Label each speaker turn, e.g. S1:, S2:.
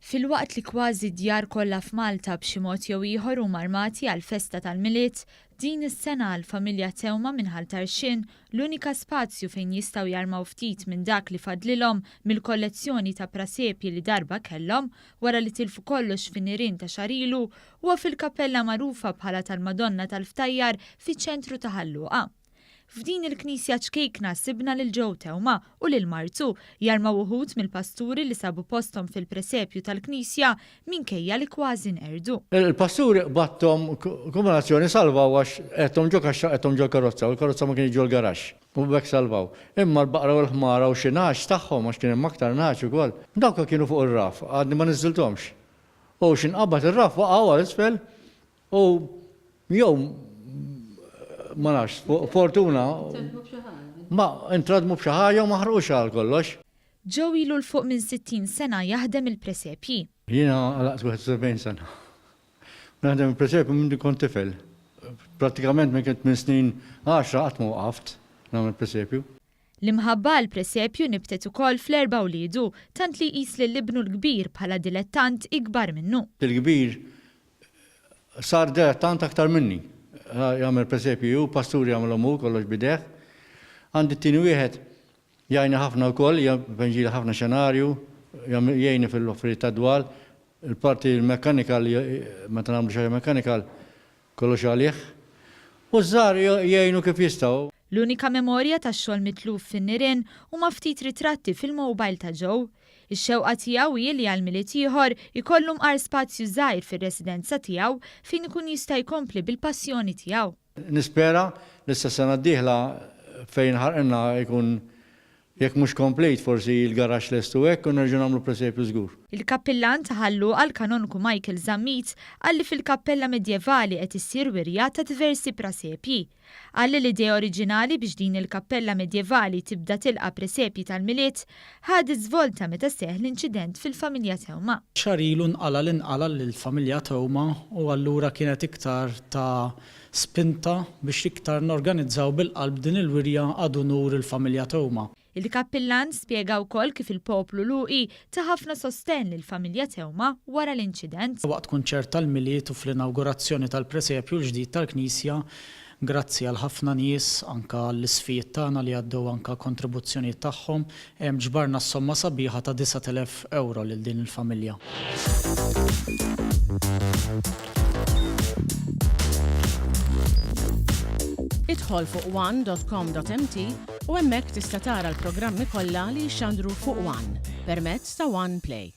S1: Filwaqt li kważi d-djar kollha f'Malta b'xi mod jew ieħor huma armati għall-festa tal-Milied, din is-sena għall-familja Theuma minn Ħal Tarxien l-unika spazju fejn jistgħu jarmaw ftit minn dak li fadlilhom mill-kollezzjoni ta' prasepji li darba kellhom wara li tilfu kollox fin-nirien ta' xahar ilu huwa fil-kappella magħrufa bħala tal-Madonna tal-Ftajjar fiċ-ċentru ta' Ħal Luqa. F'din il-knisja ċkejkna sibna lil Joe Theuma u lil martu jarmaw uħud mill-pasturi li sabu posthom fil-presepju tal-knisja minkejja li kważi nqerdu.
S2: Il-pasturi qbadthom kombinazzjoni salvaw għax qegħdthom ġo kaxxa qegħdthom ġol-karozza u l-karozza ma kinitx ġol-garaxx u b'hekk salvaw. Imma l-baqra u l-ħmara u xi nagħaġ tagħhom għax kien hemm aktar nagħaġ ukoll, dawk kienu fuq ir-raf għadni ma niżżilthomx. U x'inqabad ir-raf waqgħu għal isfel U jew ma nafx, fortuna. Ma intradmu b'xi ħaġa u ma ħarqux għal kollox.
S1: Joe ilu 'l fuq minn 60 sena jaħdem il-presepji.
S2: Jiena għalaqt 71 sena. Naħdem il-presepju minn kont tifel. Prattikament minn kien tmien snin għaxra qatt ma waqaft nagħmel presepju.
S1: L-imħabba għall-presepju nibtet ukoll fl-erba' wliedu, tant li jqis lil ibnu l-kbir bħala dilettant ikbar minnu.
S2: Il-kbir Sar dilettant aktar minni. Jagħmel presepji hu, pasturi jagħmilhom hu, kollox b'idejh. Għandi t-tieni wieħed jgħinni ħafna wkoll, jpenġili ħafna xenarju, jgħinni fil-affarijiet tad-dwal. Il-parti l-mechanical, meta nagħmlu xi ħaġa mechanical, kollox għalih. U ż-żgħar jgħinu kif jistgħu.
S1: L-unika memorja tax-xogħol mitluf fin-nirien huma ftit ritratti fil-mobile ta' Joe. Ix-xewqa tiegħu hi li għal Milied ieħor ikollu mqar spazju żgħir fir-residenza tiegħu fejn ikun jista' jkompli bil-passjoni tiegħu.
S2: Nispera li s-sena d-dieħla fejn ħarqna jkun Jekk mhux komplet, forsi l-garaxx lest u hekk u nerġgħu nagħmlu presepju żgur.
S1: Il-Kappillan ta' Ħal Luqa l-Kanonku Michael Zammit qal li fil-kappella medjevali qed issir wirja ta' diversi prasepji. Qal li l-idea oriġinali biex din il-kappella medjevali tibda tilqa' presepji tal-Milied ħadet żvolta meta seħħ l-inċident fil-familja Theuma.
S3: Xahar ilu nqala' li nqala' lill-familja Theuma u allura kienet iktar ta' spinta biex iktar norganizzaw bil-qalb din il-wirja ad unur il-familja Theuma.
S1: Il-Kappillan spjega wkoll kif il-poplu Luqi ta ħafna sostenn lill-familja Theuma wara l-inċident.
S3: Waqt kunċert tal-Milied u fl-inawgurazzjoni tal-presepju l-ġdid tal-knisja, grazzi għal ħafna nies, anke għall-isfijiet tagħna li għaddew anke kontribuzzjonijiet tagħhom, Ġbarna s-somma sabiħa ta' 9,000 ewro lil din il-familja.
S4: Idħol fuq one dot com dot mt u hemmhekk tista' tara l-programmi kollha li jixxandru fuq one permezz ta' One Play.